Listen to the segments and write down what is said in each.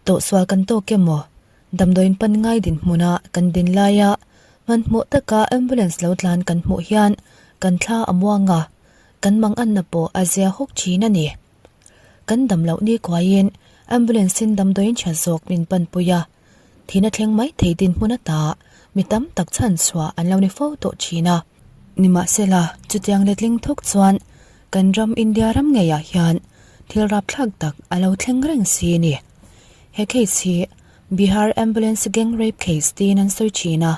Tawhsual kan tawk emaw? Damdawiin pan ngai dinhmuna kan din laia hmanhmawh taka ambulance lo tlan kan hmuh hian kan thla a muang a, kan manganna pawh a zia hawk thin a ni. Kan dam loh ni kuaiin ambulance-in damdawiin tha zawk min panpui a, thihna thleng mai thei dinhmun ata mi tam tak chhan chhuah an lo ni fo tawh thin a. Nimahsela, chutiang letling thawk chuan kan ram India ram ngeiah hian thil rapthlak tak a lo thleng reng si a ni. He case hi Bihar Ambulance Gang Rape Case tiin an sawi thin a,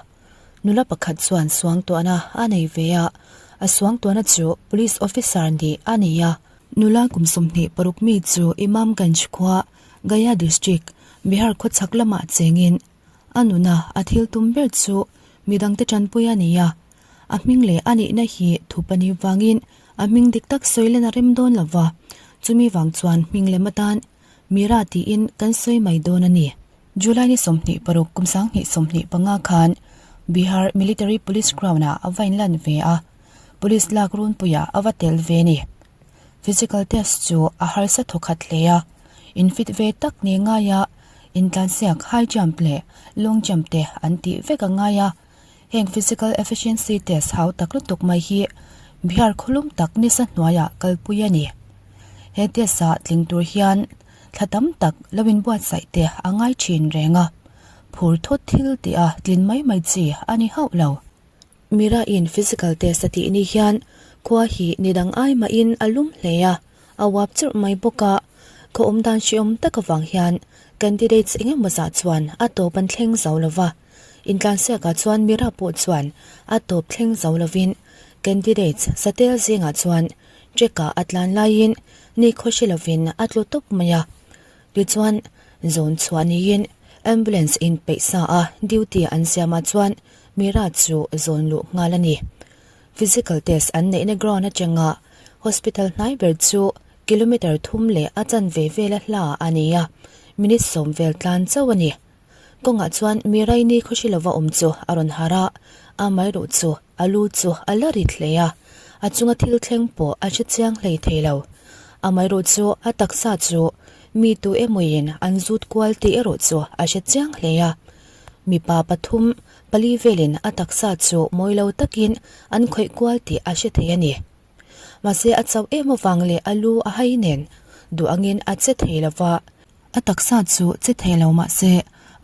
nula pakhat chuan suangtuahna a nei ve a, a suangtuahna chu Police Officer nih a ni a. Nula kum 26 mi chu Imamganj khua, Gaya District, Bihar khawchhak lamah chengin a nuna a thil tum ber chu midangte tanpui a ni a, a hming leh a nihna hi thup a nih vangin a hming dik tak sawi len a rem dawn lo va, chumi vang chuan hming lem atan Mira tiin kan sawi mai dawn a ni. July ni 26 kum 2025 khan Bihar Military Police Ground-ah a va inlan ve a, Police lak runpuiah a va tel ve a ni. Physical test chu a harsa thawkhat hle a, infit ve tak ni ngaia intlansiak high jump leh long jump te an tih vek a ngai a, heng physical efficiency test hau tak lutuk mai hi Bihar khawlum tak nisa hnuaiah kalpui a ni. He test ah tling tur hian thla tam tak lo inbuatsaih te a ngai thin reng a, phur thawt thil tih a tlin mai mai chi a ni hauh lo. Mira in physical test a tih ni hian khua hi ni dang ai mahin a lum hle a, a uap churh mai bawk a, khaw awm dan hreawm tak avang hian candidates eng emaw zah chuan a tawp an thleng zo lo va. Intlansiakah chuan Mira pawh chuan a tawp thleng zo lovin candidates satel zingah chuan track-ah a tlan laiin ni khaw hre lovin a tlu tawp mai a. Tichuan, zawn chhuah niin ambulance inpeih sa a duty an siamah chuan Mira chu zawn luh nghal a ni. Physical test an neihna ground atanga hospital hnai ber chu kilometre thum leh a chanve vela hla a ni a, minute sawm vel tlan chauh a ni. Kawngah chuan Miraini khawhrilova awm chu a rawn harh a, a mairuh chu a lu chu a la rit hle a, a chunga thil thleng pawh a hre chiang hlei thei lo. A mairuh chu a taksa chu mi tu emawin an zut kual tih erawh chu a hre chiang hle a. Mipa pathum pali velin a taksa chu mawi lo takin an khawih kual tih a hre thei a ni. Mahse a chauh em avang leh a lu a hai nen duh angin a che thei lo va. A taksa chu che thei lo mah se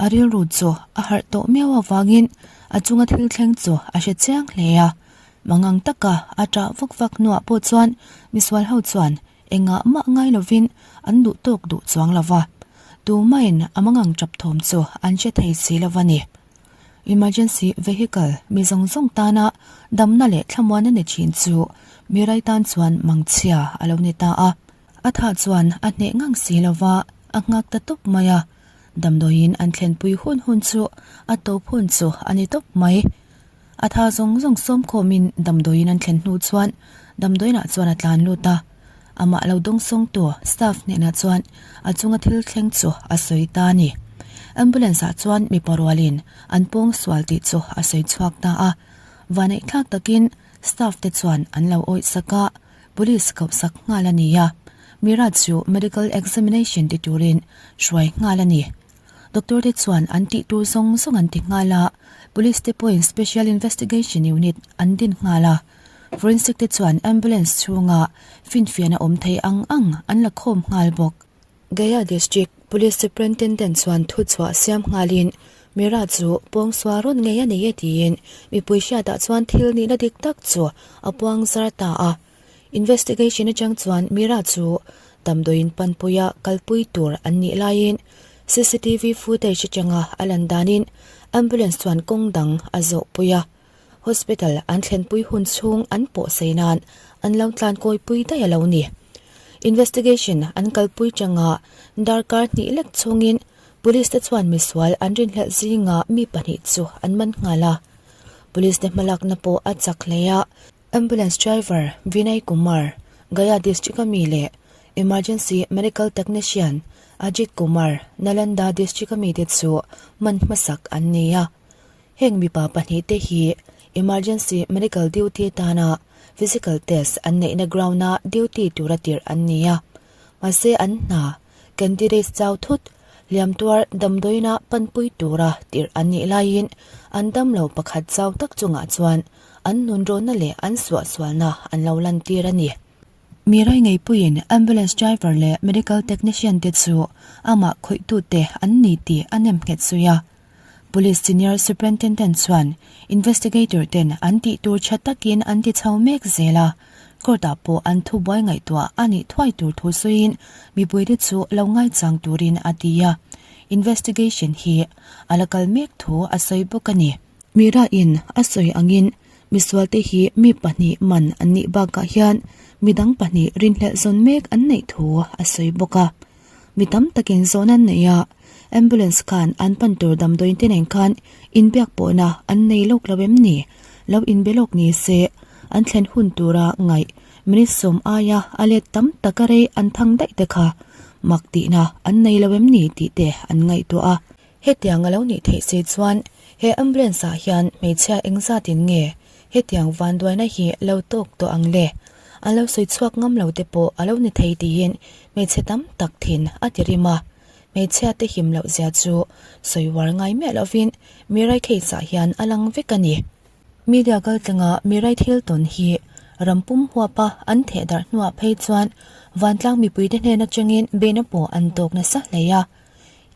a rilru chu a harh tawh miau avangin a chunga thil thleng chu a hre chiang hle a. Mangang taka a ṭah vak vak hnuah pawh chuan misual ho chuan engah mah ngai lovin an duh tawk duh chuang lo va. Tumain a mangang ṭap thawm chu an hre thei si lo va ni. Emergency vehicle mi zawng zawng tana damna leh thlamuana ni thin chu mi rai tan chuan mangchhia a lo ni ta a. A thah chuan a hneh ngang si lo va, a nghak ta tawp mai a. Damdawiin an thlenpui hun hun chu a tawp hun chu a ni tawp mai. A tha zawng zawng sawm khawmin damdawiin an thlen hnu chuan damdawiinah chuan a tlan lut a. Amah lo dawngsawngtu staff hnenah chuan a chunga thil thleng chu a sawi ta a ni. Ambulance ah chuan mipa rualin an pawng sual tih chu a sawi chhuak ta a. Vaneihthlak takin staff te chuan an lo awih sak a, police koh sak nghal a ni a. Miraj chu medical examination ti turin hruai nghal a ni. Doctor te chuan an tih tur zawng zawng an ti nghal a, Police te pawhin Special Investigation Unit an din nghal a, Forensic te chuan ambulance chhunga finfiahna awm thei ang ang an la khawm nghal bawk. Gaya District Police Superintendent chuan thuchhuah siam nghalin Mira chu pawngsual rawn ngei a nei e tiin mipui hriatah chuan thil nihna dik tak chu a puang zar ta a. Investigation atang chuan Mira chu damdawiin panpuia kalpui tur an nih laiin cctv footage atanga a lan danin ambulance chuan kawng dang a zawhpui a, hospital an thlenpui hun chhung an pawh sei nan an lo tlankawipui daih a lo ni. Investigation an kalpui tanga darkar hnih lek chhungin police te chuan misual an rinhlelh zinga mi pahnih chu an man nghal a, police te hmalakna pawh a chak hle a. Ambulance driver Vinay Kumar, Gaya district-a mi leh Emergency Medical Technician Ajit Kumar, Nalanda district-a mite chu man hmasak an ni a. Heng mipa pahnihte hi Emergency Medical Duty tana physical test an neihna ground-a duty tura tirh an ni a. Mahse an hna, candidates chau thut. Hliam tuar damdawiina panpui tura tirh an nih laiin an damlo pakhat zau tak chungah chuan an nunrawnna leh an suahsualna an lo lantir a ni. Mirai ngeipuiin ambulance driver leh medical technician te chu amah khawihtute an ni tih a nem nghet zui a. Police Senior Superintendent chuan investigator ten an tih tur tha takin an ti chho mek zel a, court ah pawh an thubuai ngaihtuah a nih thuai tur thu sawiin mipuite chu lo ngaichang turin a ti a, investigation hi a la kal mek thu a sawi bawk a ni. Mira in a sawi angin misualte hi mi pahnih man an nih bakah hian midang pahnih rinhlelh zawn mek an neih thu a sawi bawk a. Mi tam takin zawn an nei a, ambulance khan an pan tur damdawiin te nen khan inbiak pawhna an nei lawk lo em ni? Lo inbe lawk ni se an thlen hun tura ngaih minute sawm aia a let tam taka rei an thang daih te kha mak tihna an nei lo em ni tih te an ngaihtuah a. Hetiang a lo nih theih si chuan he ambulance ah hian hmeichhia engzatin nge hetiang vanduaina hi lo tawk tawh ang le? An lo sawi chhuak ngam lo te pawh a lo ni thei tiin hmeichhe tam tak thin a ti rim a. Hmeichhia te him loh zia chu sawi uar ngai miah lovin Mirai case ah hian a lang vek a ni. Media kaltlenga Mirai thil tawn hi ram pum huapa an theh darh hnuah phei chuan vantlang mipuite hnen atangin beihna pawh an tawk nasa hle a.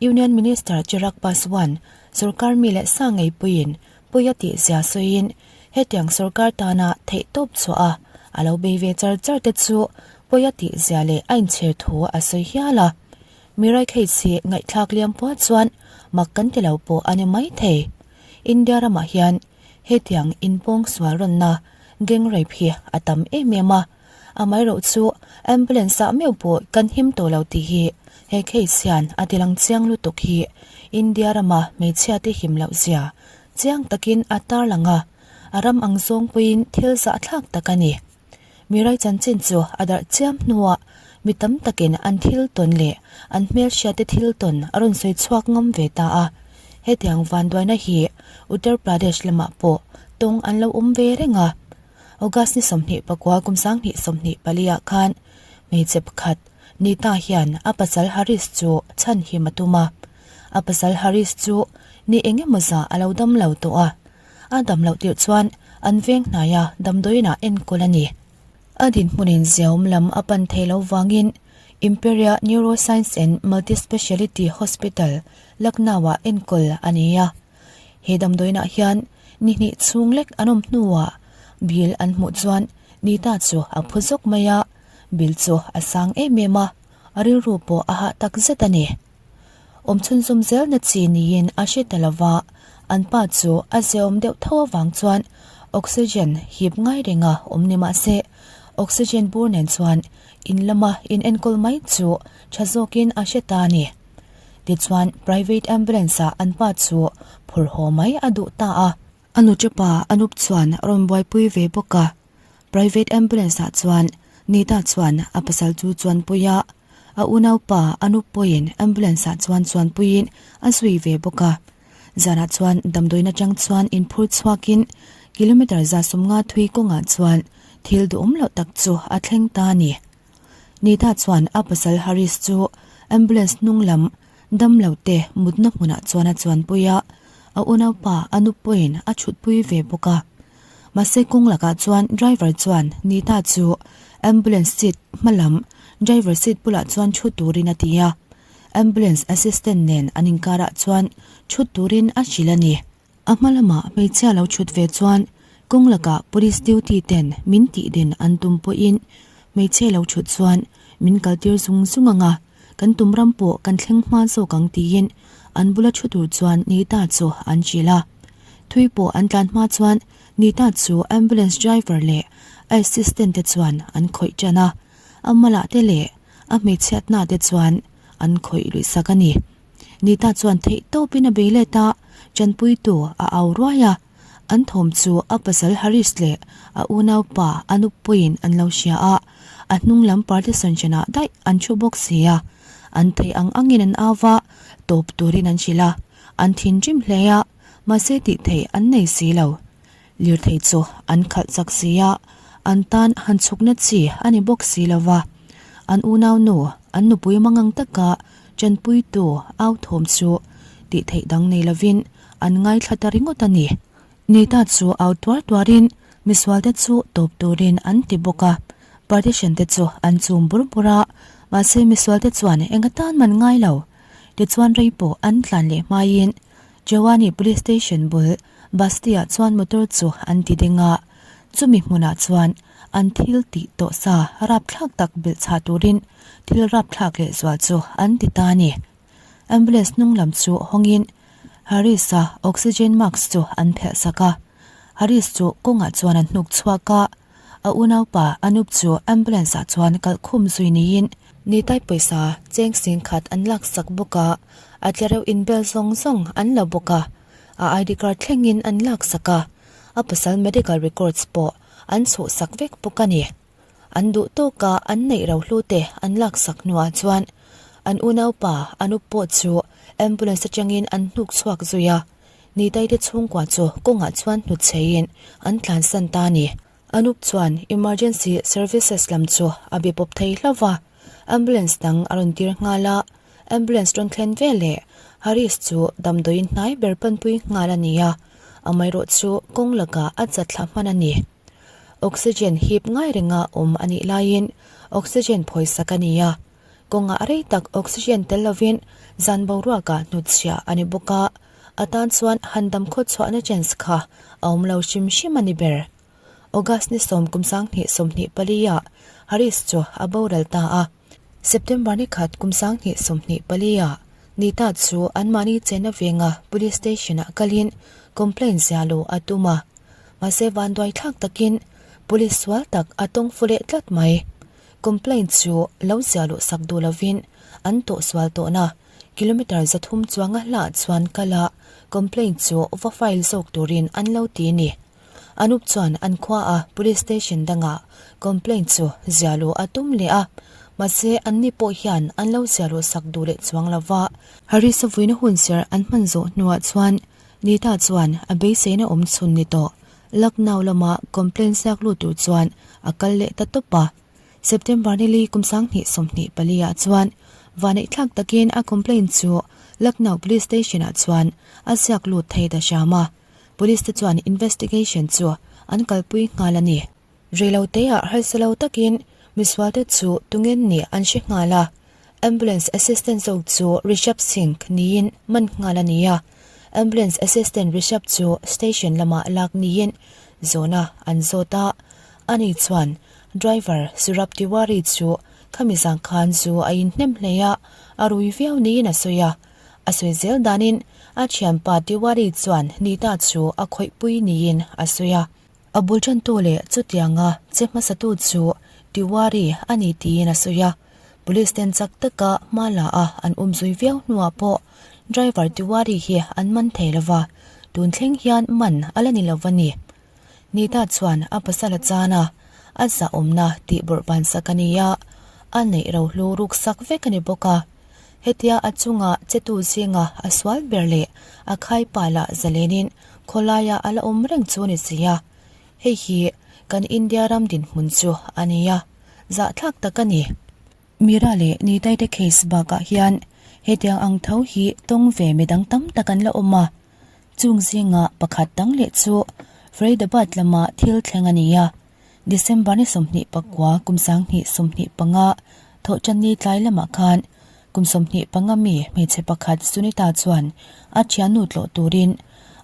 Union Minister Chirag Paswan sorkar mi leh sa ngeipuiin pawi a tih zia sawiin hetiang sorkar tana theihtawp chhuah a a lo bei ve char char te chu pawi a tih zia leh a inchhir thu a sawi hial a. Mirai case hi ngaihthlak liam puat chuan mak kan ti lo pawh a ni mai thei. India ramah hian hetiang inpawng sual rawnna gang rape hi a tam em em a. Amaherawh chu ambulance ah meuh pawh kan him tawh lo tih hi he case hian a ti lang chiang lutuk hi India rama hmeichhia te him loh zia chiang takin a tarlang a, a ram ang zawng pawhin thil zahthlak tak a ni. Mirai chanchin chu a darh chiam hnuah mi tam takin an thil tawn leh an hmelhriat te thil tawn a rawn sawi chhuak ngam ve ta a, hetiang vanduaina hi Uttar Pradesh lamah pawh tawng an lo awm ve reng a. August ni 24 kum 2024 ah khan hmeichhe pakhat Nita hian a pasal Haris chu chhan him a tum a. A pasal Haris chu ni eng emaw zah a lo dam lo tawh a. A dam loh tirh chuan an veng hnaia damdawiin ah enkawl a ni. A dinhmunin ziaawm lam a pan thei lo vangin Imperia Neuroscience and Multispeciality Hospital, Lucknow ah enkawl a ni a. He damdawiinah hian ni hnih chhung lek an awm hnuah bill an hmuh chuan Nita chu a phu zawk mai a, bill chu a sang em em a, a rilru pawh a hah tak zet a ni. Awm chhunzawm zelna chi niin a hre ta lova, an pa chu a ziaawm deuh tho avang chuan oxygen hip ngai renga awm ni mah se, oxygen bur nen chuan in lama in enkawl mai chu tha zawkin a hre ta a ni. Tichuan private ambulance ah an pa chu phur haw mai a duh ta a. A nuṭa pa Anup chuan a rawn buaipui ve bawk a. Private ambulance ah chuan Nita chuan a pasal chu chuanpui a, a unaupa Anup pawhin ambulance ah chuan chuanpuiin a zui ve bawk a. Zanah chuan damdawiin atang chuan inphur chhuakin kilometre 150 thui kawngah chuan thil duhawm loh tak chu a thleng ta a ni. Nita chuan a pasal Haris chu ambulance hnung lam dam lo te mutna hmunah chuan a chuanpui a, a unaupa a nupuiin a chhutpui ve bawk a. Mahse kawng lakah chuan driver chuan Nita chu ambulance seat hma lam driver seat bulah chuan chhut turin a ti a, ambulance assistant nen an inkarah chuan chhut turin a hrilh a ni. A hma lamah hmeichhia lo chhut ve chuan kawng lakah police duty ten min tih din an tum pawhin hmeichhe lo chhut chuan min kaltir zung zung ang a, kan tum ram pawh kan thleng hma zawk ang tiin an bula thu tur chuan Nita chu an hrilh a. Thui pawh an tlan hma chuan Nita chu ambulance driver leh a assistant te chuan an khawih tan a, a malah te leh a hmeichhiatna te chuan an khawih luih sak a ni. Nita chuan theih tawpin a bei let a, tanpuitu a au ruai a. An thawm chu a pasal Haris leh a unaupa a nupuiin an lo hria a, a hnung lam partition hranah daih an thu bawk si a. An theih ang angin an au va, tawp turin an hrilh a. An thinrim hle a, mahse tih theih an nei si lo. Lirthei chu an khalh chak si a, an tan han chhukna chi a ni bawk si lo va. An unau nu, an nupui mangang taka. Ṭanpuitu au thawm chu tih theih dang nei lovin an ngaithla ta ringawt a ni. Nita chu au tuar tuarin misualte chu tawp turin an ti bawk a, partition te chu an chum bur bur a, mahse misualte chuan eng atan man ngai lo. Tichuan rei pawh an tlan leh hmaiin Jewani Police Station bul Basti-ah chuan motor chu an ti ding a, chumi hmunah chuan an thil tih tawh sa rapthlak tak bilh chhah turin thil rapthlak leh zual chu an ti ta a ni. Ambulance hnung lam chu hawngin Haris-a oxygen mask chu an phelh sak a, Haris chu kawngah chuan an hnuk chhuak a, a unaupa Anup chu ambulance ah chuan kalh khum zui niin Nitai pawisa cheng sing khat an lak sak bawk a, a tlereuh inbel zawng zawng an la bawk a, a ID card thlengin an lak sak a, a pasal medical records pawh an chhuh sak vek bawk a ni. An duh tawka an neih ro hlu te an lak sak hnuah chuan an unaupa Anup pawh chu ambulance atangin an hnuk chhuak zui a, Nitai te chhungkua chu kawngah chuan hnutchheiin an tlansan ta a ni. Anup chuan emergency services lam chu a be pawp thei hlauh va, ambulance dang a rawn tir nghal a, ambulance rawn thlen veleh Harish chu damdawiin hnai ber panpui nghal a ni a, amaherawh chu kawng lakah a chat thla hman a ni. Oxygen hip ngai renga awm a nih laiin oxygen phawisak a ni a, kawngah rei tak oxygen tel lovin zan boruakah hnutchhiah a ni bawk a, a tan chuan han dam khawt chhuahna chance kha a awm lo hrim hrim a ni ber. August ni sawm kum 20 24 ah Haris chu a boral ta a, September ni khat kum 2024 ah Nita chu anmahni chenna venga police station ah kalin complaint zia lo a tum a. Mahse vanduai thlak takin police sual tak a tawng fu leh tlat mai. Complaint chu lo ziah luh sak duh lovin an tawh sual tawhna kilometre 300 chuanga hlah chuan kal a complaint chu va file zawk turin an lo ti ni. Anup chuan an khua a police station dangah complaint chu ziah luh a tum leh a, mahse anni pawh hian an lo ziah luh sak duh leh chuang lova. Harris-a vuina hunserh an hman zawh hnuah chuan Nita chuan a beiseina awm chhun ni tawh Lucknow lama complaint ziak lut tur chuan a kal leh ta tawp a. September nili kum 2024 ah chuan vaneihthlak takin a complaint chu Lucknow Police Station ah chuan a ziak lut thei ta hram a. Police te chuan investigation chu an kalpui nghal a ni. Reiloteah harsa lo takin misualte chu tungen nih an hre nghal a. Ambulance assistant zawk chu Rishabh Singh niin man nghal a ni a, Ambulance assistant Rishabh chu station lamah lak niin zawhna an zawt a, ani chuan driver Surabh Tiwari chu khami zang khan zu a inhnem hle a, a rui viau niin a sawi a, a sawi zel danin a thianpa Tiwari chuan Nita chu a khawihpui niin a sawi a. A bul tantu leh chutianga che hmasatu chu Tiwari a ni tiin a sawi a, Police ten chak taka hma la a an um zui viau hnuah pawh driver Tiwari hi an man thei lova, tun thleng hian man a la ni lo va ni. Nita chuan a pasal a chan a, a zahawmna tih bawrh ban sak a ni a, a neih rohlu ruk sak vek a ni bawk a. Hetia a chunga chetu zinga a sual ber leh a khaipa lah zalenin khawlaia a la awm reng chu a ni si a, hei hi kan India ram dinhmun chu a ni a, zahthlak tak a ni. Mira leh Nitaite case bakah hian hetiang ang tho hi tawng ve midang tam tak an la awm a, chung zinga pakhat dang leh chu Faridabad lama thil thleng a ni a, December ni 29 kum 2025 thawhtanni tlai lamah khan kum 25 mi hmeichhe pakhat Sunita chuan a thiannu tlawh turin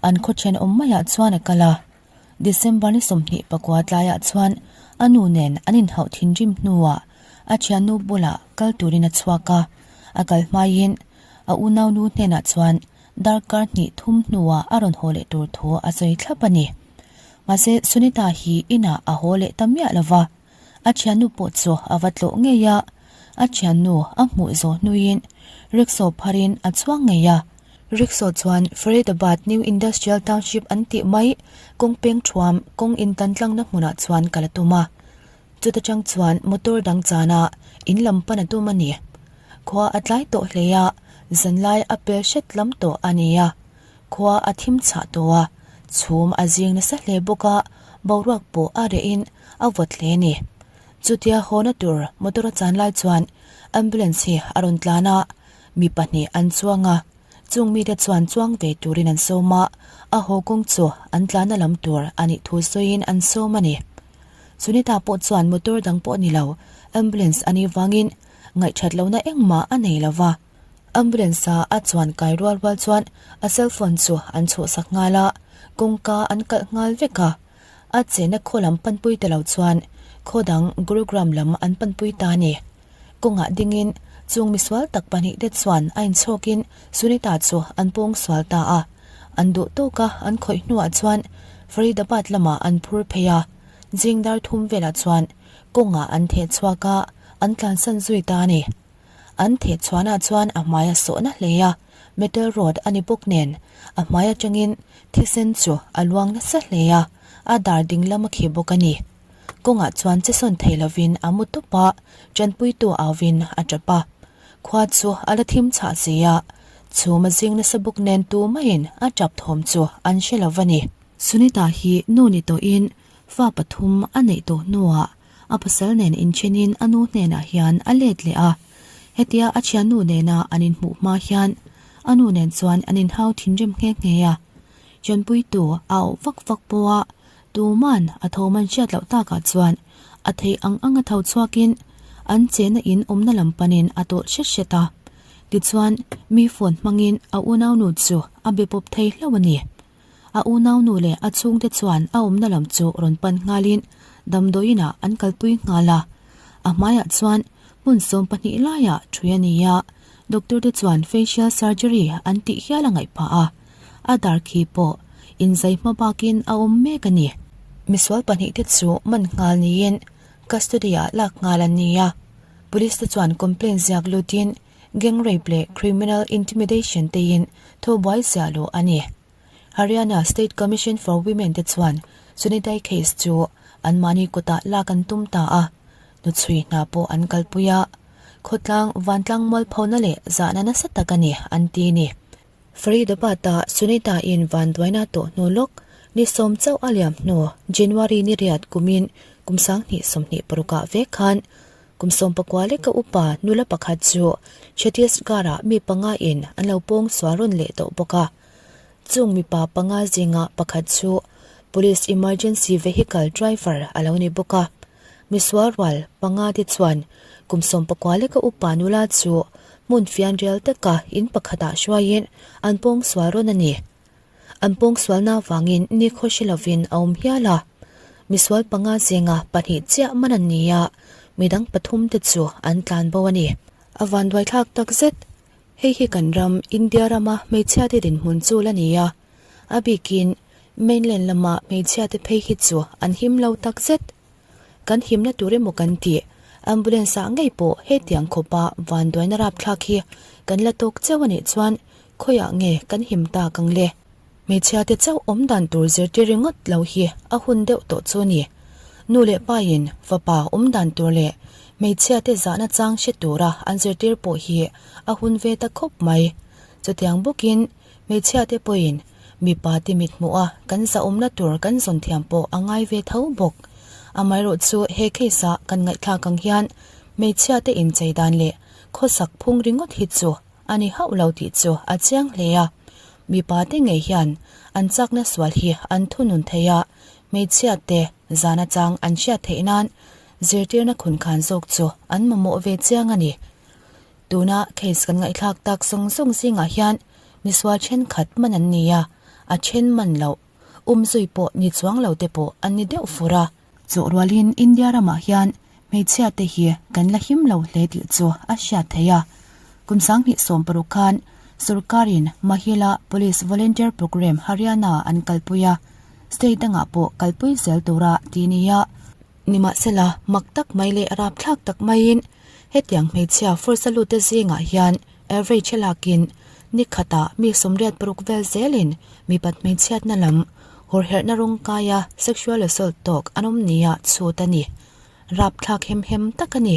an khaw thenawm maiah chuan a kal a. December ni 29 tlaiah chuan a nu nen an inhauh thinrim hnuah a thiannu bulah kal turin a chhuak a, a kal hmaiin a unaunu hnenah chuan darkar hnih thum hnuah a rawn haw leh tur thu a sawi thlap a ni. Mahse, Sunita hi inah a haw leh ta miah lo va, a thiannu pawh chu a va tlawh ngei a, a thiannu a hmuh zawh hnuin rickshaw pharin a chhuang ngei a. Rickshaw chuan Faridabad New Industrial Township an tih mai kawng peng thuam kawng intan tlangna hmunah chuan kal a tum a. Chuta chang chuan motor dang chana in lam pan a tum a ni. Khua a tlai tawh hle a, zanlai a pel hret lam tawh a ni a. Khua a thim chhah tawh a, chhum a zing nasa hle bawk a, boruak pawh a rehin a vawt hle a ni. Chutia hawna tur motor a chan lai chuan ambulance hi a rawn tlan a. Mi pahnih an chuang a, chung mite chuan chuang ve turin an sawm a, a haw kawng chu an tlanna lam tur a nih thu sawiin an sawm a ni. Sunita pawh chuan motor dang pawh ni lo, ambulance a nih vangin ngaihthat lohna engmah a nei lo va. Ambulance a a chuan kai rual rual chuan a cellphone chu an chhuhsak nghal a, kawngka an kalh nghal vek a. A chenna khaw lam panpui ta lo chuan khaw dang Gurugram lam an panpui ta a ni. Kawngah dingin chung misual tak pahnihte chuan a inchhawkin Sunita chu an pawng sual ta a. An duh tawka an khawih hnuah chuan Faridabad lamah an phur phei a. Zing dar thum velah chuan kawngah an theh chhuak a, an tlansan zui ta a ni. An theh chhuanah chuan a hmai a sawhna hle a, metal rod a ni bawk nen a hmai atangin thisen chu a luang nasa hle a, a dar ding lam a khi bawk a ni. Kawngah chuan che sawn thei lovin a mu tawp a, tanpuitu auvin a tap a. Khua chu a la thim chhah si a, chhum a zing nasa bawk nen tu maiin a tap thawm chu an hre lo va ni. Sunita hi nu ni tawhin fa pathum a neih tawh hnuah A pasal nen inthenin a nu hnenah hian a let leh a, hetia a thiannu nena an inhmuh hma hian a nu nen chuan an inhau thinrim nghe nghe a. Ṭanpuitu a auh vak vak pawh a, tuman a thawm an hriat loh takah chuan a theih ang ang a tho chhuakin an chenna in awmna lam panin a tawlh hret hret a. Tichuan, mi phone hmangin a unaunu chu a be pawp thei hlauh a ni. A unaunu leh a chhungte chuan a awmna lam chu rawn pan nghalin damdawiinah an kalpui nghal a. A hmaiah chuan hmun 12 laiah ṭhui a ni a, doctor te chuan facial surgery an tih hial a ngaih phah a. A dar khi pawh inzai hma bakin a awm mek a ni. Misual pahnihte chu man nghal niin custody-ah lak nghal an ni a. Police te chuan complaint ziak lutin gang rape leh criminal intimidation teiin thubuai ziah luh a ni. Haryana State Commission for Women te chuan Sunidai case chu anmahni kutah lak an tum ta a, hnuchhui hna pawh an kalpui a, khawtlang vantlang mualphona leh zahna nasa tak a ni an ti a ni. Faridabad-a Sunita-in vanduaina tawh hnu lawk ni sawm chauh a liam hnu January ni riat kumin kum 2026 ah vek khan Kum 14 leka upa nula pakhat chu Chhattisgarh-ah mi panga in an lo pawng sual rawn leh tawh bawk a. Chung mipa panga zinga pakhat chu Police Emergency Vehicle driver a lo ni bawk a. Misual rual panga te chuan kum 14 leka upa nula chu hmun fianrial taka in pakhatah hruaiin an pawng sual rawn a ni. An pawngsualna avangin nikhaw hre lovin a awm hial a. Misual panga zinga pahnih chiah man an ni a, midang pathum te chu an tlan bo a ni. A vanduaithlak tak zet. Hei hi kan ram, India rama hmeichhia te dinhmun chu la ni a. A bikin mainland lama hmeichhia te phei hi chu an him lo tak zet. Kan himna tur emaw kan tih, ambulance ah ngei pawh hetiang khawpa vanduaina rapthlak hi kan la tawk cheu a nih chuan Khawiah nge kan him tak ang le? Hmeichhia te chauh awm dan tur zirtir ringawt lo hi a hun deuh tawh chu ni. Nu leh pain fapa awm dan tur leh hmeichhia te zahna chang hre tura an zirtir pawh hi a hun ve ta khawp mai. Chutiang bawkin hmeichhia te pawhin mipa te mithmuh a kan zahawmna tur kan zawn thiam pawh a ngai ve tho bawk. Amaherawhchu he case a kan ngaihthlak ang hian hmeichhia te inchei dan leh khawsak phung ringawt hi chu A ni hauh lo tih chu a chiang hle a, mipa te ngei hian an chakna sual hi an thunun thei a, hmeichhia te zan atang an hriat theih nan zirtirna khunkhan zawk chu an mamawh ve chiang a ni. Tuna case kan ngaihthlak tak zawng zawng zingah hian misual thenkhat man an ni a, a then man loh, umzui pawh ni chuang lo te pawh an ni deuh fur a. Chawh rualin India ramah hian hmeichhia te hi kan la him lo hle tih chu a hriat theih a. Kum 2016 khan sorkarin Mahila Police Volunteer Programme Haryana an kalpui a, state dangah pawh kalpui zel tura ti nia. Nimahsela, mak tak mai leh rapthlak tak maiin hetiang hmeichhia force a lut te zingah hian average lakin ni khatah mi 86 vel zelin mipat hmeichhiatna lam Hawrherhna rawng kaia sexual assault tawk an awm nia chhut a ni. Rapthlak hem hem tak a ni.